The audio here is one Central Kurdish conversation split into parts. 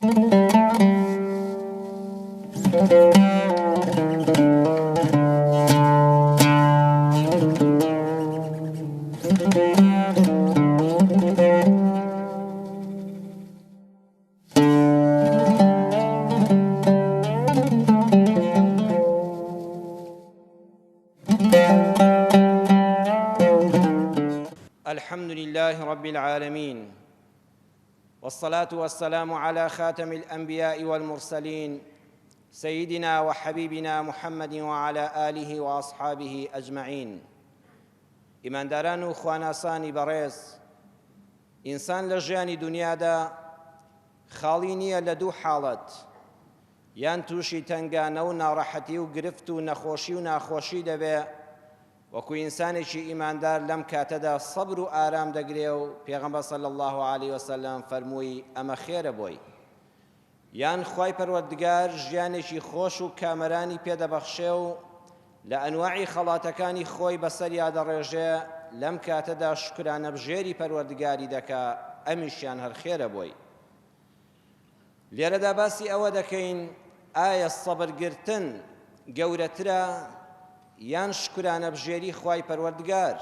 الحمد لله رب العالمين والصلاة والسلام على خاتم الأنبياء والمرسلين سيدنا وحبيبنا محمد وعلى آله وأصحابه أجمعين ئیمانداران و خواناسانی بەڕێز ئینسان لە ژیانی دنیادا خاڵی نییە لە دوو حاڵەت یان تووشی تەنگانە و ناڕەحەتی و گرفت و نەخۆشی و ناخۆشی دەبێ وەکو ئینسانێکی ئیماندار لەم کاتەدا سەبر و ئارام دەگرێ و پێغەمبەر صلی اللە علیە وسلم فەرمووی ئەمە خێرە بۆی یان خوای پەروەردگار ژیانێکی خۆش و کامەرانی پێ دەبەخشێ و لە ئەنواعی خەڵاتەکانی خۆی بەسەریا دەڕێژێ لەم کاتەدا شوکرانەبژێری پەروەردگاری دەکا ئەمیشیان هەر خێرە بۆی. لێرەدا باسی ئەوە دەکەین ئایا سەبرگرتن گەورەترە یان شوکرانەبژێری خوای پەروەردگار؟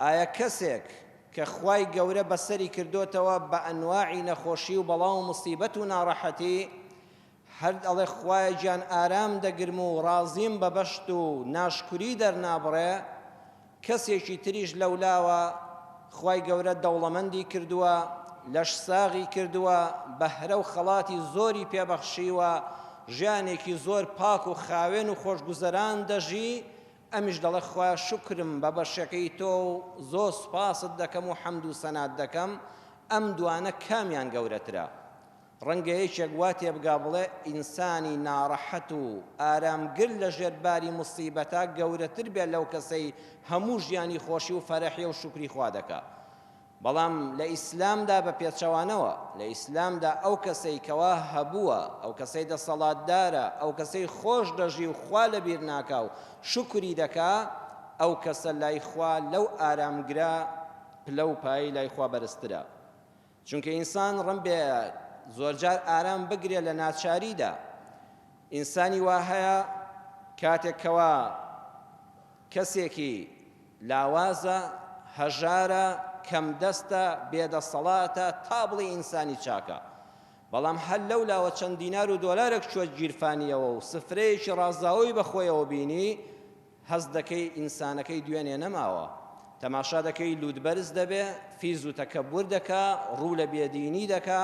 ئایا کەسێک کە خوای گەورە بەسەری کردۆتەوە بە ئەنواعی نەخۆشی و بەڵا و موسیبەت و ناڕەحەتی هەر ئەڵێ خوایە گیان ئارام دەگرم و ڕازیم بە بەشت و ناشکوری دەرنابڕێ، کەسێکی تریش لەولاوە خوای گەورە دەوڵەمەندی کردووە، لەش ساغی کردووە، بەهرە و خەڵاتی زۆری پێ بەخشیوە، ژیانێکی زۆر پاک و خاوێن و خۆشگوزەران دەژی، ئەمیش دەڵێ خوایە شوکرم بە بەشەکەی تۆ و زۆر سوپاست دەکەم و حەمد و سەنات دەکەم، ئەم دوانە کامیان گەورەترە؟ ڕەنگە یەکێک وا تێبگا بڵێ ئینسانی ناڕەحەت و ئارامگر لە ژێر باری موسیبەتا گەورەتر بێ لەو کەسەی هەموو ژیانی خۆشی و فەرەحیە و شوکری خوا دەکا. بەڵام لە ئیسلامدا بە پێچەوانەوە، لە ئیسلامدا ئەو کەسەی کەوا هەبووە، ئەو کەسەی دەسەڵاتدارە، ئەو کەسەی خۆش دەژی و خوا لەبیر ناکا و شوکری دەکا، ئەو کەسە لای خوا لەو ئارامگرە پلە و پایەی لای خوا بەرزترە. چونکە ئینسان ڕەنبێ زۆرجار ئارام بگرێ لە ناچاریدا ئینسانی وا هەیە کاتێک کەوا کەسێکی لاوازە هەژارە کەمدەستە بێدەسەڵاتە تا بڵێ ئینسانی چاکە بەڵام هەر لەو لاوە چەند دینار و دۆلارێک چوە گیرفانیەوە و سفرەیەکی ڕازاوەی بەخۆیەوە بینی هەست دەکەی ئینسانەکەی دوێنێ نەماوە. تەماشا دەکەی لووتبەرز دەبێ، فیز و تەکەبور دەکا، ڕوو لە بێدینی دەکا.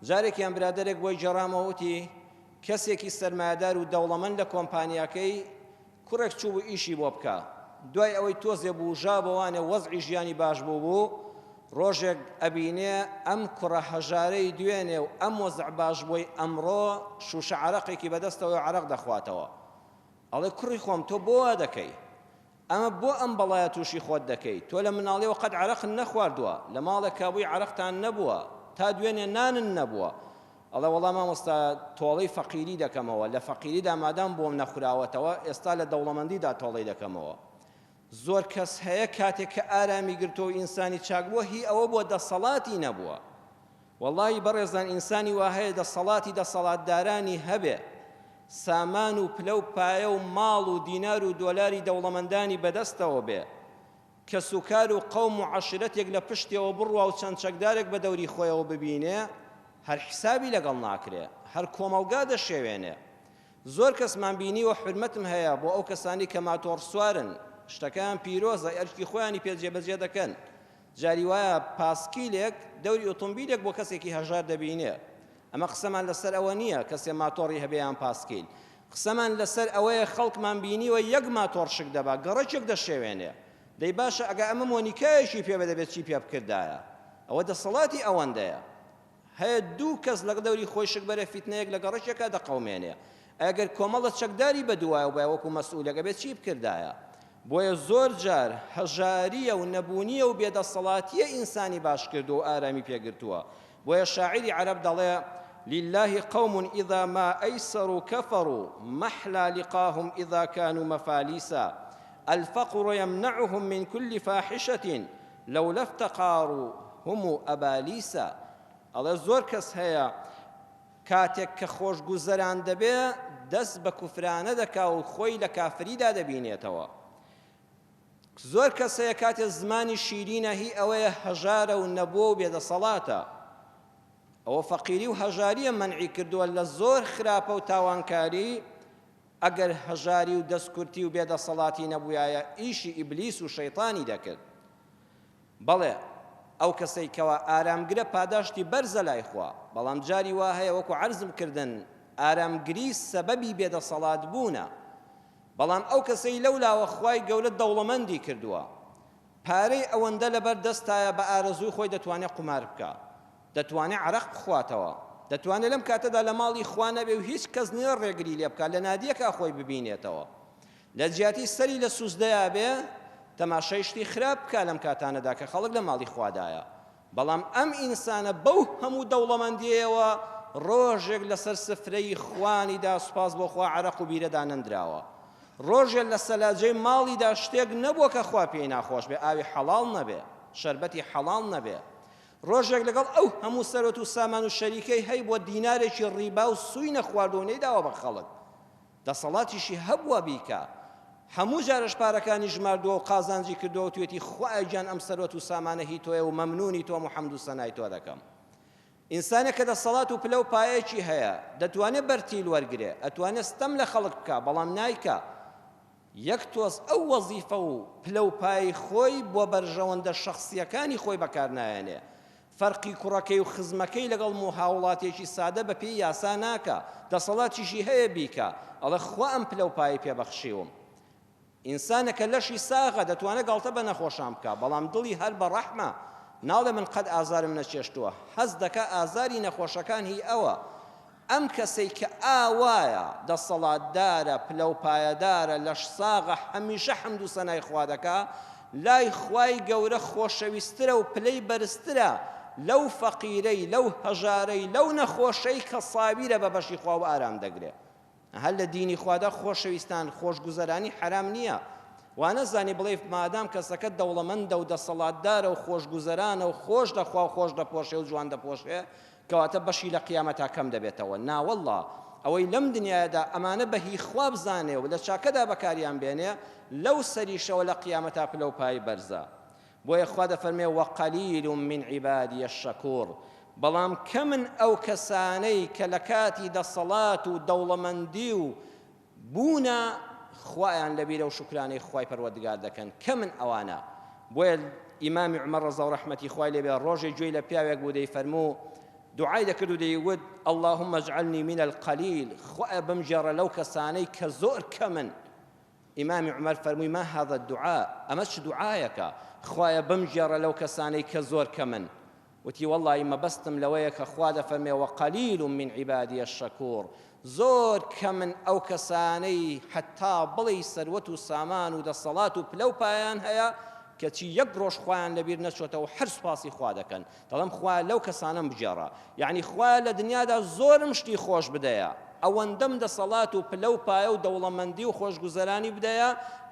جارێکیان برادەرێک بۆی گێڕامەوە وتی، کەسێکی سەرمایەدار و دەوڵەمەند لە کۆمپانیاکەی کوڕێک چووبوو ئیشی بۆ بکا. دوای ئەوەی تۆزێ بووژابۆوانێ وەزعی ژیانی باش بووبوو، ڕۆژێک ئەبینێ ئەم کوڕە هەژارەی دوێنێ و ئەم وەزع باش بووەی ئەمڕۆ شووشە عەرەقێکی بەدەستەوەیە و عەرەق دەخواتەوە. ئەڵێ کوڕی خۆم تۆ بۆ وا دەکەی؟ ئەمە بۆ ئەم بەڵایە تووشی خۆت دەکەی؟ تۆ لە مناڵیەوە قەت عەرەقت نەخواردووە، لە ماڵێکا بووی عەرەقتان نەبووە، تا دوێنێ نانت نەبووە. ئەڵێ وەڵا مامۆستا تۆڵەی فەقیری دەکەمەوە، لە فەقیریدا مادام بۆم نەخوراوەتەوە، ئێستا لە دەوڵەمەندیدا تۆڵەی دەکەمەوە. زۆر کەس هەیە کاتێک کە ئارامی گرتووە و ئینسانی چاک بووە، هی ئەوە بووە دەسەڵاتی نەبووە. وەڵاهی بەڕێزان ئینسانی وا هەیە دەسەڵاتی دەسەڵاتدارانی هەبێ، سامان و پلە و پایە و ماڵ و دینار و دۆلاری دەوڵەمەندانی بەدەستەوە بێ، کەسوکار و قەوم و عەشرەتێک لە پشتیەوە بڕوا و چەند چەکدارێک بە دەوری خۆیەوە ببینێ، هەر حیسابی لەگەڵ ناکرێ، هەر کۆمەڵگا دەشێوێنێ. زۆر کەسمان بینیوە حورمەتم هەیە بۆ ئەو کەسانەی کە ماتۆڕسوارن، شتەکەیان پیرۆزە، ئەرکی خۆیانی پێ جێبەجێ دەکەن، جاری وایە پاسکیلێک دەوری ئۆتۆمبیلێک بۆ کەسێکی هەژار دەبینێ، ئەمە قسەمان لەسەر ئەوە نییە کەسێ ماتۆڕی هەبێ یان پاسکیل، قسەمان لەسەر ئەوەیە خەڵکمان بینیوە یەک ماتۆڕ شک دەبا گەڕەکێک دەشێوێنێ، دەی باشە ئەگە ئەمە مۆنیکایەکی پێ بێ دەبێ چی پێ بکردایە؟ ئەوە دەسەڵاتی ئەوەندەیە. هەیە دوو کەس لە دەوری خۆی شک بەرێ فیتنەیەک لە گەڕەکێکا دەقەومێنێ ئەگەر کۆمەڵە چەکداری بەدوایەوە بایە وەکو مەسئولێک ئەبێ چی بکردایە بۆیە زۆر جار هەژاریە و نەبوونیە و بێدەسەڵاتیە ئینسانی باش کردووە و ئارامی پێگرتووە بۆیە شاعیری عەرەب دەڵێ لله قوم إذا ما أيسروا كفروا محلى لقاهم إذا كانوا مفاليسا الفقر يمنعهم من كل فاحشة لولا افتقار هم أباليسا. ئەڵێ زۆر کەس هەیە کاتێک کە خۆشگوزەران دەبێ دەست بە کوفرانە دەکا و خۆی لە کافریدا دەبینێتەوە. زۆر کەس هەیە کاتێ زمانی شیرینە هی ئەوەیە هەژارە و نەبووە و بێدەسەڵاتە. ئەوە فەقیری و هەژاریە مەنعی کردووە لە زۆر خراپە و تاوانکاری، ئەگەر هەژاری و دەستکورتی و بێدەسەڵاتی نەبوویایە ئیشی ئیبلیس و شەیتانی دەکرد. بەڵێ ئەو کەسەی کەوا ئارامگرە پاداشتی بەرزە لای خوا، بەڵام جاری وا هەیە وەکو عەرزم کردن ئارامگری سەبەبی بێدەسەڵات بوونە، بەڵام ئەو کەسەی لەولاوە خوای گەورە دەوڵەمەندی کردووە پارەی ئەوەندە لەبەر دەستایە بە ئارەزووی خۆی دەتوانێ قومار بکا دەتوانێ عەرەق بخواتەوە دەتوانێ لەم کاتەدا لە ماڵی خوا نەبێ و هیچ کەس نییە ڕێگری لێ بکا لە نادیەکا خۆی ببینێتەوە لە جیاتی سەری لە سوزدەیا بێ تەماشای شتی خراپ بکا لەم کاتانەدا کە خەڵک لە ماڵی خوادایە بەڵام ئەم ئینسانە بەو هەموو دەوڵەمەندیەوە ڕۆژێک لەسەر سفرەی خوانیدا سوپاس بۆ خوا عەرەق و بیرە دانەندراوە ڕۆژێ لە سەلاجەی ماڵیدا شتێک نەبووە کە خوا پێی ناخۆش بێ ئاوی حەڵاڵ نەبێ شەربەتی حەڵاڵ نەبێ ڕۆژێک لەگەڵ ئەو هەموو سەرۆت و سامان و شەریکەی هەیبووە دینارێکی ڕیبا و سووی نەخواردووە و نەیداوە بە خەڵک دەسەڵاتیشی هەبووە بیکا هەموو جارەش پارەکانی ژماردووە و قازانجی کردووە و توێتی خوایە گیان ئەم سەروەت و سامانە هی تۆیە و مەمنونی تۆم و حەمد و سەنای تۆ دەکەم. ئینسانێک کە دەسەڵات و پلە و پایەیەکی هەیە دەتوانێ بەرتیل وەرگرێ ئەتوانێ ستەم لە خەڵک بکا بەڵام نایکا یەک تۆز ئەو وەزیفە و پلە و پایەی خۆی بۆ بەرژەوەندە شەخسییەکانی خۆی بەکار نایەنێ فەرقی کوڕەکەی و خزمەکەی لەگەڵ مو هاوڵاتیەکی سادە بە پێی یاسا ناکا، دەسەڵاتیشی هەیە بیکا، ئەڵێ خوا ئەم پلە و پایەی پێ بەخشیوم. ئینسانێک کە لەشی ساغە دەتوانێ گاڵتە بە نەخۆشان بکا، بەڵام دڵی هەر بە ڕەحمە، ناڵێ من قەت ئازارم نەچێشتووە، هەست دەکا ئازاری نەخۆشەکان هی ئەوە. ئەم کەسەی کە ئاوایە، دەسەڵاتدارە، پلەوپایەدارە، لەشساغە، هەمیشە حەمد و سەنای خوا دەکا، لای خوای گەورە خۆشەویسترە و پلەی بەرزترە لەو فەقیرەی، لەو هەژارەی، لەو نەخۆشەی کە سابیرە بە بەشی خوا و ئارام دەگرێ. هەر لە دینی خوادا خۆشەویستان خۆشگوزەرانی حەرام نییە. وانەزانی بڵێی مادام کەسەکە دەوڵەمەندە و دەسەڵاتدارە و خۆشگوزەرانە و خۆش دەخوا و خۆش دەپۆشێ و جوان دەپۆشێ کەواتە بەشی لە قیامەتا کەم دەبێتەوە ناوەڵڵا ئەوەی لەم دنیایەدا ئەمانە بە هی خوا بزانێ و لە چاکەدا بەکاریان بێنێ لەو سەریشەوە لە قیامەتا پلە و پای بەرزە بۆیە خوا دەفەرمێ وقلیل من عبادی الشکور بەڵام کەمن ئەو کەسانەی کە لە کاتی دەسەڵات و دەوڵەمەندی و بوونە خوایان لەبیرە و شوکرانەی خوای پەروەردگار دەکەن کەمن ئەوانە بۆیە ئیمامی عومەر ڕەزا و ڕەحمەتی خوای لێ بێ ڕۆژێ گوێی لە پیاوێک بوو دەیفەرموو دوعای دەکرد و دەیوت اللهم اجعلنی من القلیل خوایە بمگێڕە لەو کەسانەی کە زۆر کەمن ئیمامی عومەر فەرمووی ما هذا الدعاء ئەمە چ دوعایەکە خوایە بمگێڕە لەو کەسانەی کە زۆر کەمن وتی، وەڵڵاهی مەبەستم لەوەیە کە خوا دەفەرمێ، وقلیل من عبادی الشکور، زۆر کەمن ئەو کەسانەی حەتا بڵێی سەروەت و سامان و دەسەڵات و پلە و پایەیان هەیە کەچی یەک ڕۆژ خوایان لەبیر نەچۆتەوە هەر سوپاسی خوا دەکەن، دەڵێم خوایە لەو کەسانەم بگێڕە، یەعنی خوایە لە دنیادا زۆرم شتی خۆش بدەیە، ئەوەندەم دەسەڵات و پلە و پایە و دەوڵەمەندی و خۆشگوزەرانی بدەیە،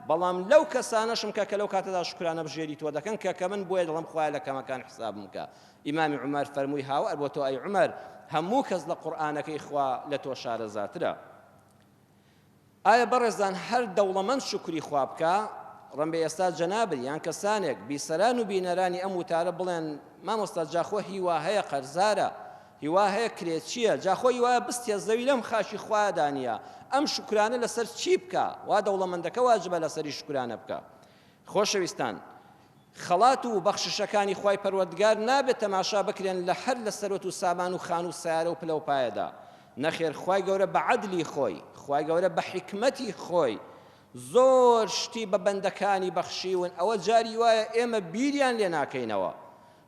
بەڵام لەو کەسانەشم کە کە لەو کاتەدا شوکرانە بژێری تۆ دەکەن کە کەمن بۆیە دەڵێم خوایە لە کەمەکان حسابم بکە. ئیمامی عومەر فەرمووی هاوار بۆ تۆ ئەی عومەر هەموو کەس لە قورئانەکەی خوا لە تۆ شارەزاترە. ئایا بەڕێزان هەر دەوڵەمەند شوکری خوا بکا؟ ڕەنبێ ئێستا جەنابت یان کەسانێک بیسەران و بینەرانی ئەم وتارە بڵێن مامۆستا جاخۆ هی وا هەیە قەرزارە هی وا هەیە کرێچیە جاخۆ هی وایە بستێ زەوی لەم خاکی خوایەدا نییە ئەم شوکرانە لەسەر چی بکا وا دەوڵەمەندەکە واجبە لەسەری شوکرانە بکا خۆشەویستان خەڵات و بەخششەکانی خوای پەروەردگار نابێت تەماشا بکرێن لە هەر لە سەروەت و سامان و خانوو و سەیارە و پلە و پایەدا، نەخێر خوای گەورە بە عەدلی خۆی، خوای گەورە بە حیکمەتی خۆی زۆر شتی بە بەندەکانی بەخشیون ئەوە جاری وایە ئێمە بیریان لێ ناکەینەوە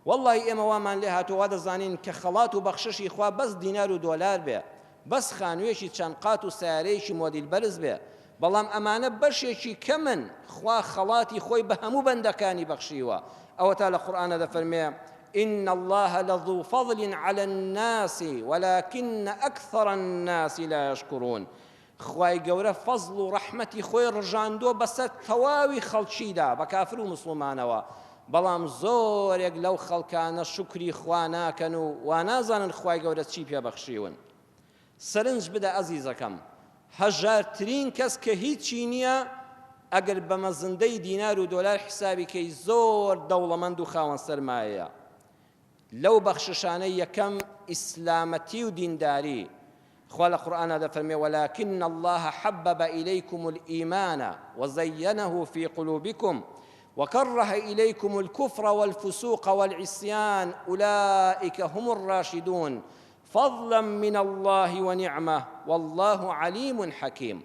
وەڵڵاهی ئێمە وامان لێ هاتووە وا دەزانین کە خەڵات و بەخششی خوا بەس دینار و دۆلار بێ بەس خانوویەکی چەند قات و سەیارەیەکی مۆدیل بەرز بێ بەڵام ئەمانە بەشێکی کەمن خوا خەڵاتی خۆی بە هەموو بەندەکانی بەخشیوە ئەوەتا لە قورئانا دەفەرمێ إن الله لذو فضل على الناس ولكن أكثر الناس لا يشكرون خوای گەورە فەزڵ و ڕەحمەتی خۆی ڕژاندووە بەسەر تەواوی خەڵکیدا بە کافر و موسڵمانەوە. بەڵام زۆرێک لەو خەڵکانە شوکری خوا ناکەن و وانازانن خوای گەورە چی پێ بەخشیون. سەرنج بدە ئەزیزەکەم، هەژارترین کەس کە هیچی نییە ئەگەر بە مەزندەی دینار و دۆلار حیسابی کەی زۆر دەوڵەمەند و خاوەن سەرمایەیە. لەو بەخششانەی یەکەم ئیسلامەتی و دینداری، خوا لە قورئانا دەفەرمێ ولکن اللە حبب الیکم الایمان وزینه فی قلوبکم وکره الیکم الکفر والفسوق والعصیان اولئک هم الراشدون فضلا من اللە ونعمە واللە علیم حکیم.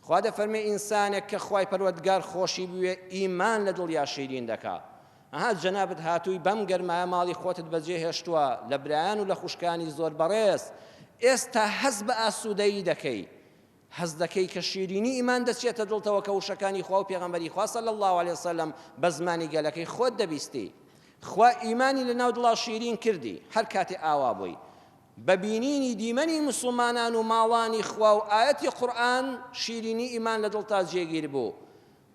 خوا دەفەرمێ ئینسانێک کە خوای پەروەردگار خۆشی بوێ ئیمان لە دڵیا شیرین دەکا. ئەها جەنابت هاتووی بەم گەرمایە ماڵی خۆتت بەجێ هێشتووە لە برایان و لە خوشکانی زۆر بەڕێز ئێستا هەست بە ئاسوودەیی دەکەی هەست دەکەی کە شیرینی ئیمان دەچێتە دڵتەوە کە وشەکانی خوا و پێغەمبەری خوا صلی اللە علیه وسلم بە زمانی گەلەکەی خۆت دەبیستی خوا ئیمانی لە ناو دڵا شیرین کردی هەر کاتێ ئاوا بووی بە بینینی دیمەنی موسڵمانان و ماڵانی خوا و ئایەتی قورئان شیرینی ئیمان لە دڵتا جێگیر بوو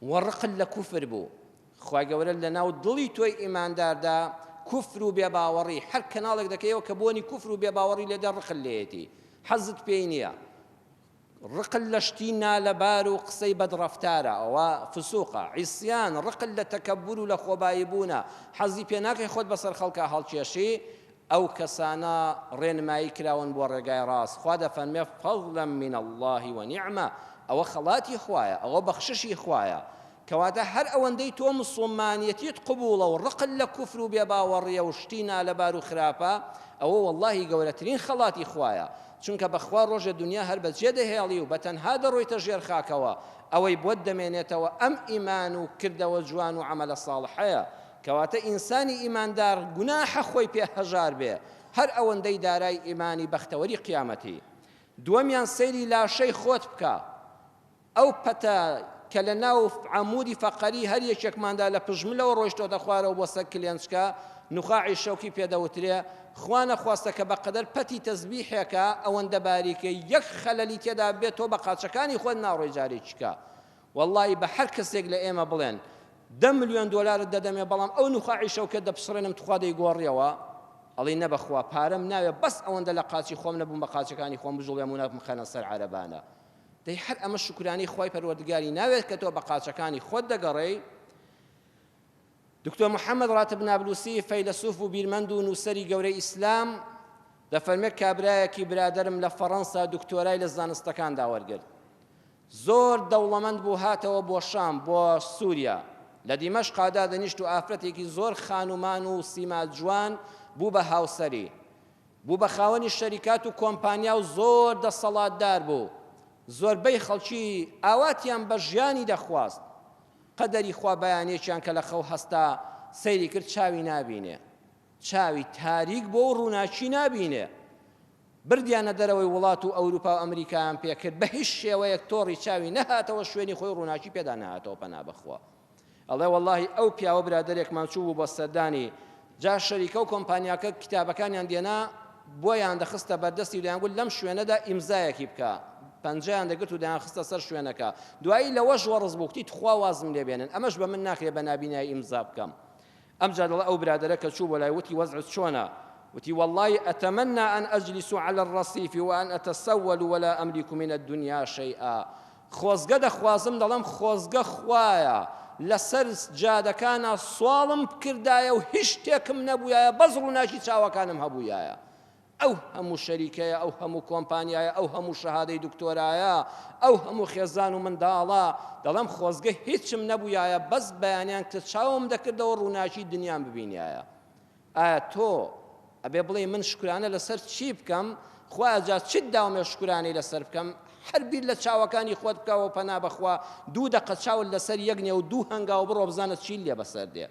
و ڕقت لە کوفر بوو. خوای گەورە لە ناو دڵی تۆی ئیمانداردا کوفر و بێباوەڕی هەر کەناڵێک دەکەیەوە کە بۆنی کوفر و بێباوەڕی لێدێ ڕقت لێیەتی حەزت پێی نییە. ڕقت لە شتی نالەبار و قسەی بەدڕەفتارە، ئەوە فسوقە، عیسیان، ڕقت لە تەکەبور و لە خۆبایی بوونە، حەزی پێ ناکەی خۆت بەسەر خەڵکا هەڵکێشی، ئەو کەسانە ڕێنمایی کراون بۆ ڕێگای ڕاست، خوا دەفەرمێ، فضلا من اللە ونعمە، ئەوە خەڵاتی خوایە، ئەوە بەخششی خوایە، کەواتە هەر ئەوەندەی تۆ موسڵمانیەتیت قبوڵە و ڕقت لە کوفر و بێباوەڕیە و شتی نالەبار و خراپە ئەوە وەڵاهی گەورەترین خەڵاتی خوایە چونکە بەخوا ڕۆژێ دونیا هەر بەجێ دەهێڵی و بەتەنها دەڕۆیتە ژێر خاکەوە ئەوەی بۆت دەمێنێتەوە ئەم ئیمان و کردەوە جوان و عەمەلە ساڵحەیە کەواتە ئینسانی ئیماندار گوناحە خۆی پێ هەژار بێ هەر ئەوەندەی دارای ئیمانی بەختەوەری قیامەتی دووەمیان سەیری لاشەی خۆت بکە ئەو پەتە کە لە ناو عەموودی فەقەری هەر یەکێکماندا لە پژملەوە ڕۆیشتۆتە خوارەوە بۆ سەر کلێنچکە، نوخاعی شەوکی پێ دەوترێ، خوا نەخواستە کە بە قەدەر پەتی تەزبیحێکە ئەوەندە باریکە یەک خەلەلی تێدا بێت تۆ بە قاچەکانی خۆت ناڕۆی جارێکیکە. وەڵڵاهی بە هەر کەسێک لە ئێمە بڵێن دە ملیۆن دۆلارت دەدەمێ بەڵام ئەو نوخاعی شەوکە دەپچڕێنم توخوا دەیگۆڕیەوە؟ ئەڵێی نە بەخوا پارەم ناوێ بەس ئەوەندە لە قاچی خۆم نەبووم بە قاچەکانی خۆم بجوڵێم و نەمخەنە سەر عەرەبانە. دەی هەر ئەمە شوکرانەی خوای پەروەردگاری ناوێت کە تۆ بە قاچەکانی خۆت دەگەڕێی؟ دکتۆر محەممەد ڕاتب نابلوسی فەیلەسوف و بیرمەند و نووسەری گەورەی ئیسلام دەفەرمێت کابرایەکی برادەرم لە فەڕەنسا دکتۆرای لە زانستەکاندا وەرگرت زۆر دەوڵەمەند بوو هاتەوە بۆ شام بۆ سووریا لە دیمەشقا دادەنیشت و ئافرەتێکی زۆر خانومان و سیما جوان بوو بە هاوسەری بوو بە خاوەنی شەریکات و کۆمپانیا و زۆر دەسەڵاتدار بوو، زۆربەی خەڵکی ئاواتیان بە ژیانی دەخواست، قەدەری خوا بەیانێکیان کە لە خەو هەستا سەیری کرد چاوی نابینێ، چاوی تاریک بووە و ڕووناکی نابینێ، بردیانە دەرەوەی وڵات و ئەوروپا و ئەمریکایان پێکرد، بە هیچ شێوەیەک تۆڕی چاوی نەهاتەوە شوێنی خۆی ڕووناکی پێدا نەهاتەوە پەنا بەخوا. ئەڵێ وەڵاهی ئەو پیاوە برادەرێکمان چوو بوو بۆ سەردانی جا شەریکە و کۆمپانیاکە کتابەکانیان دێنا بۆیان دەخستە بەردەستی و دەیانگوت لەم شوێنەدا ئیمزایەکی بکە پەنجەیان دەگرت و دەیانخستە سەر شوێنەکە دوایی لەوەش وەڕز بوو کوتی تخوا وازم لێ بێنن ئەمەش بە من ناکرێ بە نابینایی ئیمزا بکەم ئەمجا دەڵێ ئەو برادەرە کە چوو بۆ لای وتی وەزعت چۆنە وتی والله أتمنى أن أجلس على الرصيف وأن أتسول ولا أملك من الدنيا شيئا خۆزگە دەخوازم دەڵێم خۆزگە خوایە لەسەر جادەکانا سواڵم بکردایە و هیچ شتێکم نەبوویایە بەس ڕووناکی چاوەکانم هەبوویایە ئەو هەموو شەریکەیە ئەو هەموو کۆمپانیایە ئەو هەموو شەهادەی دکتۆرایە ئەو هەموو خێزان و منداڵە دەڵێم خۆزگە هیچم نەبوویایە بەس بەیانیان کە چاوم دەکردەوە ڕووناکی دنیام ببینیایە ئایا تۆ ئەبێ بڵێی من شوکرانە لەسەر چی بکەم خوایە جا چیت داومێ شوکرانەی لەسەر بکەم هەر بیر لە چاوەکانی خۆت بکەوە پەنا بەخوا دوو دەقە چاوت لەسەر یەک نێ و دوو هەنگاو بڕۆ بزانە چی لێ بەسەر دێ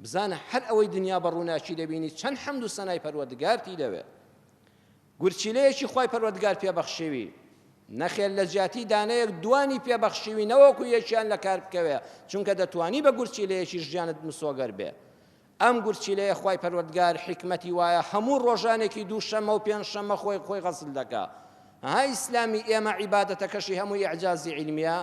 بزانە هەر ئەوەی دنیا بە ڕووناکی دەبینی چەند حەمد و سەنای پەروەردگارتی دەوێ گورچیلەیەکی خوای پەروەردگار پێ بەخشیوی نەخێر لە جیاتی دانەیەک دوانی پێ بەخشیوی نەوەکو یەکیان لە کار بکەوێ چونکە دەتوانی بە گورچیلەیەکی ژیانت مسۆگەر بێ ئەم گورچیلەیە خوای پەروەردگار حیکمەتی وایە هەموو ڕۆژانێکی دوو شەممە و پێنج شەممە خۆی خۆی غەسل دەکا ها ئیسلامی ئێمە عیبادەتەکەشی هەمووی ئیعجازی عیلمیە.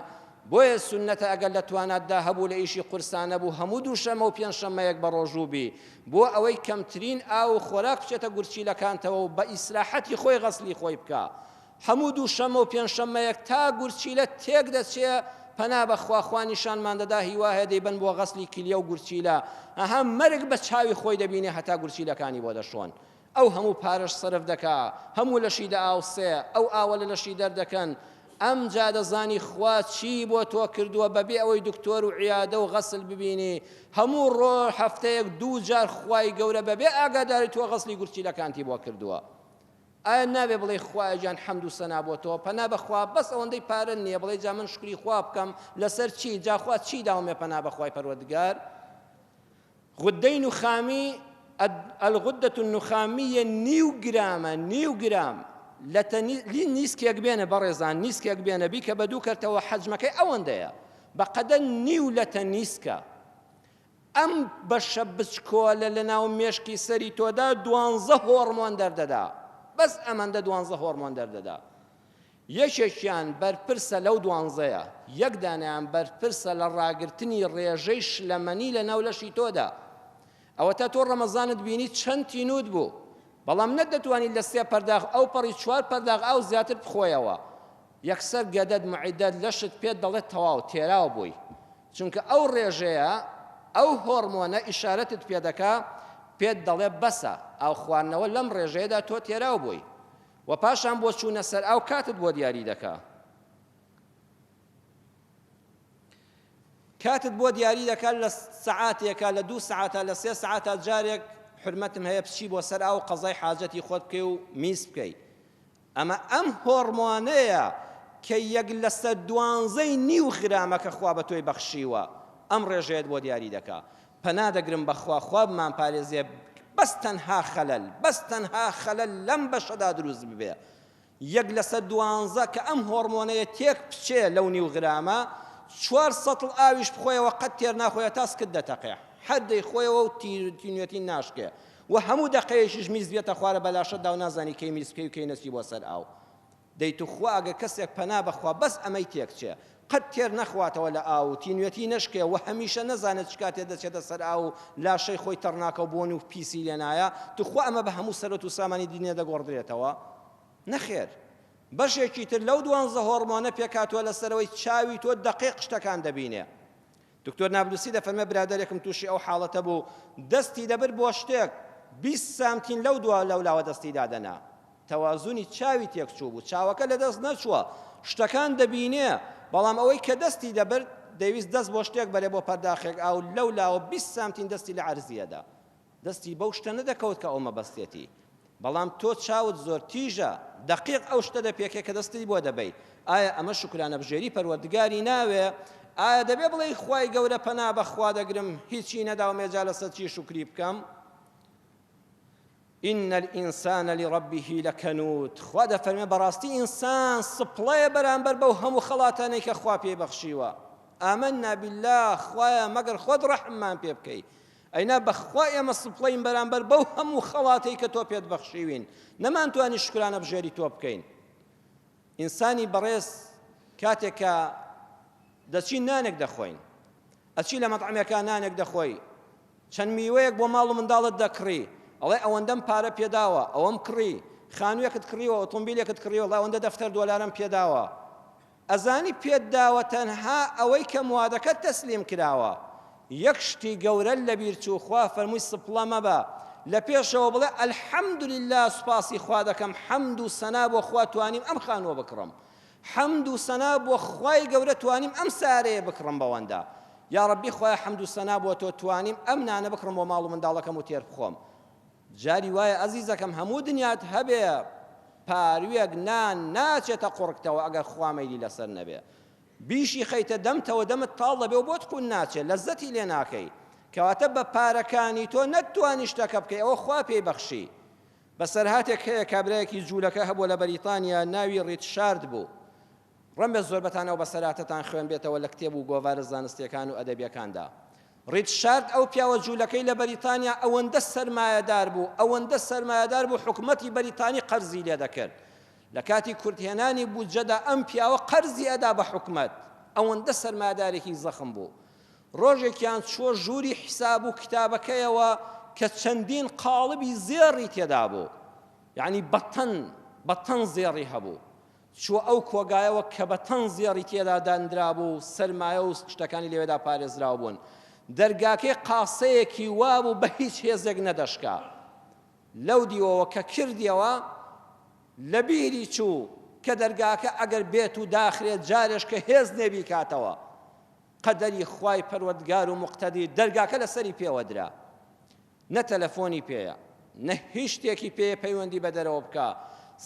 بۆیە سوننەتە ئەگەر لە تواناتدا هەبوو لە ئیشی قورسا نەبوو هەموو دووشەممە و پێنجشەممەیەک بەڕۆژوو بی بۆ ئەوەی کەمترین ئاو و خۆراک بچێتە گورچیلەکانتەوە و بە ئیسراحەتی خۆی غەسلی خۆی بکا هەموو دووشەممە و پێنجشەممەیەک تا گورچیلە تێک دەچێ پەنا بە خوا خوا نیشانمان دەدا هیوا هەیە دەیبەن بۆ غەسلی کلیە و گورچیلە ئەها مەرگ بە چاوی خۆی دەبینێ هەتا گورچیلەکانی بۆ دەشۆن ئەو هەموو پارەش سەرف دەکا، هەموو لەشی دەئاوسێ، ئەو ئاوە لە لەشی دەردەکەن، ئەمجا دەزانی خوا چی بۆ تۆ کردووە بەبێ ئەوەی دکتۆر و عیادە و غەسل ببینی، هەموو ڕۆ هەفتەیەک دوو جار خوای گەورە بەبێ ئاگاداری تۆ غەسلی گورچیلەکانتی بۆ کردووە. ئایا نابێ بڵێی خوایە گیان حەمد و سەنا بۆ تۆ، پەنا بە خوا بەس ئەوەندەی پارە نییە بڵێی جا من شوکری خوا بکەم لەسەر چی، جا خوا چی داومێ پەنا بە خوای پەروەردگار. غودەی نوخامی، الغدە النخامیە، نیو گرامە، نیو گرام، لە تەنی نیسکێک بێنە بەڕێزان، نیسکێک بێنە بیکە بە دوو کەرتەوە حەجمەکەی ئەوەندەیە، بە قەدەر نیو لەتە نیسکە. ئەم بەشە بچکۆلە لەناو مێشکی سەری تۆدا دوانزە هۆڕمۆن دەردەدا، بەس ئەمەندە دوانزە هۆڕمۆن دەردەدا. یەکێکیان بەرپرسە لەو دوانزەیە، یەک دانەیان بەرپرسە لە ڕاگرتنی ڕێژەی شلەمەنی لە ناو لەشی تۆدا. ئەوەتا تۆ ڕەمەزانت بینی چەند تینووت بوو، بەڵام نەتدەتوانی لە سێ پەرداخ ئەوپەڕی چوار پەرداخ ئاو زیاتر بخۆیەوە. یەکسەر گەدەت، معدەت، لەشت پێت دەڵێت تەواو، تێراو بووی. چونکە ئەو ڕێژەیە، ئەو هۆڕمۆنە ئیشارەتت پێدەکا، پێت دەڵێ بەسە، ئاو خواردنەوە لەم ڕێژەیەدا تۆ تێراو بووی. وە پاشان بۆ چوونە سەر ئاو کاتت بۆ دیاری دەکا. کاتت بۆ دیاری دەکا لە سەعاتێکا لە دوو سەعاتا لە سێ سەعاتا جارێک حورمەتم هەیە بچی بۆ سەر ئاو قەزای حاجەتی خۆت بکەی و میز بکەی. ئەمە ئەم هۆڕمۆنەیە کە یەک لەسەر دوانزەی نیو غرامە کە خوا بە تۆی بەخشیوە ئەم ڕێژەیەت بۆ دیاری دەکا. پەنا دەگرم بە خوا خوا بمانپارێزێ بەس تەنها خەلەل بەس تەنها خەلەل لەم بەشەدا دروست ببێ یەک لەسەر دوانزە کە ئەم هۆڕمۆنەیە تێک بچێ لەو نیو غرامە چوار سەتڵ ئاویش بخۆیەوە قەت تێر ناخۆیە تا سکت دەتەقێ هەر دەیخۆیەوە و تینوێتی ناشکێ و هەموو دەقەیەکیش میز بێتە خوارە بەلاشەتدا و نازانی کەی میز بکەی و کەی نەچی بۆ سەر ئاو دەی توخوا ئەگەر کەسێک پەنا بەخوا بەس ئەمەی تێکچێ قەت تێر نەخواتەوە لە ئاو و تینوێتی نەشکێ و هەمیشە نەزانێت چ کاتێ دەچێتە سەر ئاو و لاشەی خۆی تەڕ ناکا و بۆن و پیسی لێ نایە توخوا ئەمە بە هەموو سەروەت و سامانی دنیا دەگۆڕدرێتەوە؟ نەخێر بەشێکی تر لەو دوانزە هۆڕمۆنە پێکهاتووە لەسەرەوەی چاوی تۆ دەقیق شتەکان دەبینێ دکتۆر نابلوسی دەفەرمێ برادەرێکم تووشی ئەو حاڵەتە بوو دەستی دەبرد بۆ شتێک 20 سانتین لەو دوا لەولاوە دەستی دادەنا تەوازونی چاوی تێکچوو بوو چاوەکە لەدەست نەچووە شتەکان دەبینێ بەڵام ئەوەی کە دەستی دەبرد دەیویست دەست بۆ شتێک بەرێ بۆ پەرداخێک ئاو لەو لاوە 20 سانتین دەستی لە عەرزیەدا دەستی بەو شتە نەدەکەوت کە ئەو مەبەستێتی بەڵام تۆ چاوت زۆر تیژە دەقیق ئەو شتە دەپێکێ کە دەستتی بۆ دەبەی ئایا ئەمە شوکرانەبژێری پەروەردگاری ناوێ ئایا دەبێ بڵێی خوای گەورە پەنا بە خوا دەگرم هیچی نەداومێ جا لەسەر چی شوکری بکەم إن الإنسان لربه لكنود خوا دەفەرمێ بەڕاستی ئینسان سپڵەیە بەرامبەر بەو هەموو خەڵاتانەی کە خوا پێی بەخشیوە آمنا بالله خوایە مەگەر خۆت ڕەحممان پێ بکەی ئەینا بەخوا ئێمە سپڵەین بەرامبەر بەو هەموو خەڵاتەی کە تۆ پێت بەخشیوین نەمانتوانی شوکرانە بژێری تۆ بکەین ئینسانی بەڕێز کاتێک کە دەچین نانێک دەخۆین ئەچی لە مەطعمێکا نانێک دەخۆی چەند میوەیەک بۆ ماڵ و منداڵت دەکڕی ئەڵێ ئەوەندەم پارە پێداوە ئەوەم کڕی خانوویەکت کڕیوە ئۆتۆمبیلێکت کڕیوە ئەڵێ ئەوەندە دەفتەر دۆلارم پێداوە ئەزانی پێت داوە تەنها ئەوەی کە موادەکەت تەسلیم کراوە یەک شتی گەورەت لەبیر چوو خوا فەرمووی سپڵە مەبە لە پێشەوە بڵێ الحمدللە سوپاسی خوا دەکەم حەمد و سەنا بۆ خوا توانیم ئەم خانووە بکڕم حەمد و سەنا بۆ خوای گەورە توانیم ئەم سارەیە بکڕم بەوەندە یاڕەبی خوایە حەمد و سەنا بۆ تۆ توانیم ئەم نانە بکڕم بۆ ماڵ و منداڵەکەم و تێر بخۆم جاری وایە ئەزیزەکەم هەموو دنیات هەبێ پاروێک نان ناچێتە قوڕگتەوە ئەگەر خوا مەیلی لەسەر نەبێ بیشی خەیتە دەمتەوە دەمت تاڵ دەبێ و بۆت قون ناچێ لەزەتی لێ ناکەی کەواتە بە پارەکانی تۆ نەتتوانی شتەکە بکەی ئەوە خوا پێی بەخشی بەسەرهاتێک هەیە کابرایەکی جوولەکە هەبووە لە بەریتانیا ناوی ڕیتشارد بوو ڕەنگە زۆربەتان ئەو بەسەرهاتەتان خوێنبێتەوە لە کتێب و گۆڤارە زانستییەکان و ئەدەبییەکاندا. ڕیتشارد ئەو پیاوە جوولەکەی لە بەریتانیا ئەوەندە سەرمایەدار بوو، ئەوەندە سەرمایەدار بوو حکومەتی بەریتانی قەرزی لێ دەکرد. لە کاتی کورتهێنانی بودجەدا ئەم پیاوە قەرزی ئەدا بە حکومەت. ئەوەندە سەرمایەدارێکی زەخم بوو. ڕۆژێکیان چووە ژووری حیساب و کتابەکەیەوە کە چەندین قاڵبی زێڕی تێدا بوو، یەعنی بە تەن بە تەن زێڕی هەبوو. چووە ئەو کۆگایەوە کە بە تەن زێڕی تێدا داندرابوو و سەرمایە و شتەکانی لەوێدا پارێزراو بوون. دەرگاکەی قاسەیەکی وابوو بە هیچ هێزێک نەدەشکا. لەو دیوەوە کە کردیەوە لە بیری چوو کە دەرگاکە ئەگەر بێت و داخرێت جارێش کە هێز نێ بیکاتەوە. قەدەری خوای پەروەردگار و موقتەدیر دەرگاکە لەسەری پێوە درا. نە تەلەفۆنی پێیە نە هیچ شتێکی پێیە پەیوەندی بە دەرەوە بکا.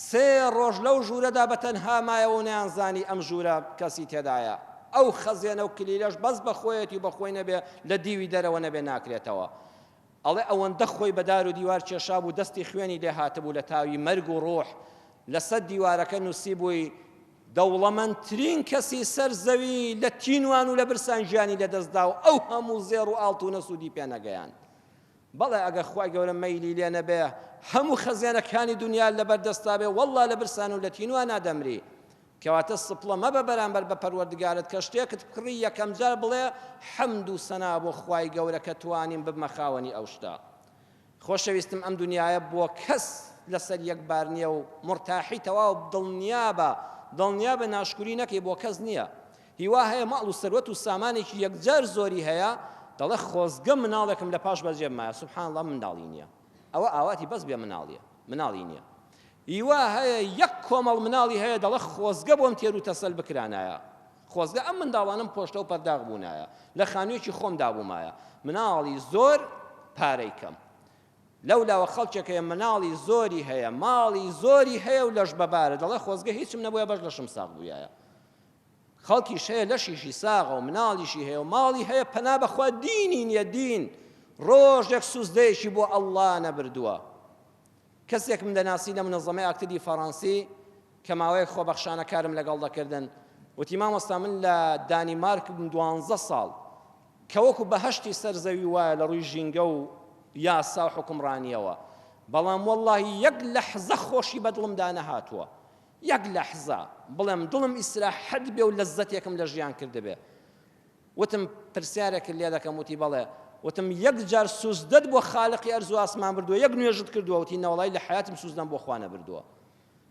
سێ ڕۆژ لەو ژوورەدا بە تەنها مایەوە و نەیانزانی ئەم ژوورە کەسی تێدایە. ئەو خەزێنە و کلیلەش بەس بە خۆیەتی و بە خۆی نەبێ لە دیوی دەرەوە نەبێ ناکرێتەوە. ئەڵێ ئەوەندە خۆی بە دار و دیوار کێشابوو دەستی خوێنی لێ هاتبوو لە تاوی مەرگ و ڕوح لەسەر دیوارەکە نووسیبووی دەوڵەمەندترین کەسی سەر زەوی لە تینوان و لە برسان گیانی لەدەست دا و ئەو هەموو زێڕ و ئاڵتونە سوودی پێ نەگەیاند. بەڵێ ئەگەر خوای گەورە مەیلی لێ نەبێ هەموو خەزێنەکانی دونیا لەبەر دەستا بێ وەڵڵا لە برسان و لە تینوانا دەمری. کەواتە سپڵە مەبە بەرامبەر بە پەروەردگارت کە شتێکت کڕی یەکەم جار بڵێ حەمد و سەنا بۆ خوای گەورە کە توانیم ببمە خاوەنی ئەو شتە. خۆشەویستم ئەم دونیایە بۆ کەس لەسەر یەک بار نیە و مورتاحی تەواو دڵنیابە دڵنیابە ناشکوری نەکەی بۆ کەس نیە هیوا هەیە ماڵ و سەروەت و سامانێکی یەکجار زۆری هەیە دەڵێ خۆزگە مناڵێکم لە پاش بەجێ بمایە سبحان اللە منداڵی نیە ئەوە ئاواتی بەس بێ مناڵیە مناڵی نیە هیوا هەیە یەک کۆمەڵ مناڵی هەیە دەڵێ خۆزگە بۆم تێر و تەسەل بکرانایە خۆزگە ئەم منداڵانەم پۆشتە و پەرداخ بوونایە، لە خانوویەکی خۆمدا بوومایە. مناڵی زۆر، پارەی کەم. لەولاوە خەڵکێک هەیە مناڵی زۆری هەیە، ماڵی زۆری هەیە و لەش بەبارە، دەڵێ خۆزگە هیچم نەبووایە بەس لەشم ساغ بوویایە. خەڵکیش هەیە لەشیشی ساغە و مناڵیشی هەیە و ماڵی هەیە، پەنا بەخوا دینی نییە، دین ڕۆژێک سوزدەیەکی بۆ ئەڵڵا نەبردووە. کەسێکم دەناسی لە منەزەمەی ئاکتدی فەڕەنسی کە ماوەیەک خۆبەخشانە کارم لەگەڵ دەکردن وتی مامۆستا من لە دانیمارک بووم دوانزە ساڵ کە وەکو بەهەشتی سەر زەوی وایە لە ڕووی ژینگە و یاسا و حوکمڕانیەوە بەڵام وەڵڵاهی یەک لەحزە خۆشی بە دڵمدا نەهاتووە یەک لەحزە بڵێم دڵم ئیسراحەت بێ و لەزەتێکم لە ژیان کردبێ وتم، پرسیارێکت لێ دەکەم؟ وتی، بەڵێ. وتم، یەک جار سوجدەت بۆ خالقی ئەرز و ئاسمان بردووە، یەک نوێژت کردووە؟ وتی، نەوەڵای لە حەیاتم سوجدەم بۆ خوا نەبردووە.